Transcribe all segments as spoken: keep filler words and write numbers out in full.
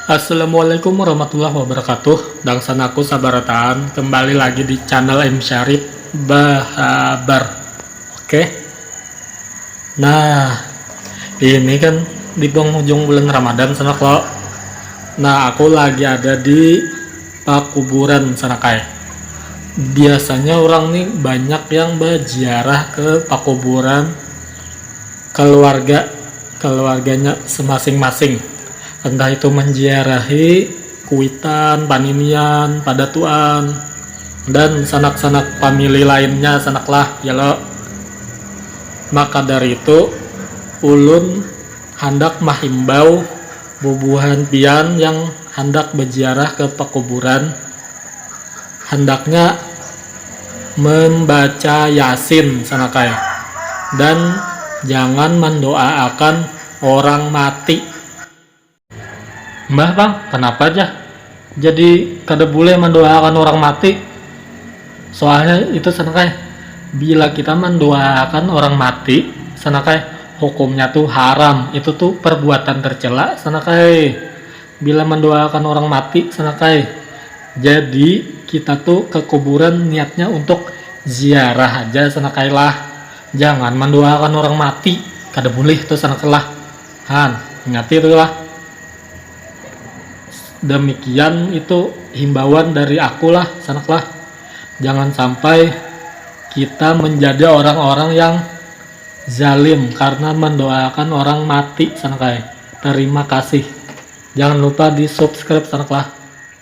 Assalamualaikum warahmatullahi wabarakatuh. Dangsan aku sabarataan, kembali lagi di channel M Syarif Bahabar. Oke. Nah, ini kan di penghujung bulan Ramadan, sanak lo. Nah, aku lagi ada di pakuburan, sanak ai. Biasanya orang nih banyak yang berziarah ke pakuburan keluarga, keluarganya semasing-masing. Entah itu menziarahi kuitan, paninian, padatuan, dan sanak-sanak famili lainnya, sanak lah, ya lo. Maka dari itu, ulun handak mahimbau bubuhan pian yang handak berziarah ke pakuburan, handaknya membaca Yasin, sanak ai. Dan jangan mendoaakan orang mati. Mbah, Bang, kenapa aja? Jadi kada boleh mendoaakan orang mati. Soalnya itu, sanak ai, bila kita mendoaakan orang mati, sanak ai, hukumnya tuh haram. Itu tuh perbuatan tercela, sanak ai. Bila mendoaakan orang mati, sanak ai. Jadi kita tuh ke kuburan niatnya untuk ziarah aja, sanak ai lah. Jangan mendoaakan orang mati. Kada boleh tuh, sanak ai lah. Han, ingati tuh lah. Demikian itu himbauan dari aku lah, sanak lah. Jangan sampai kita menjadi orang-orang yang zalim karena mendoakan orang mati, sanak ai. Terima kasih. Jangan lupa di subscribe, sanak lah.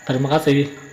Terima kasih.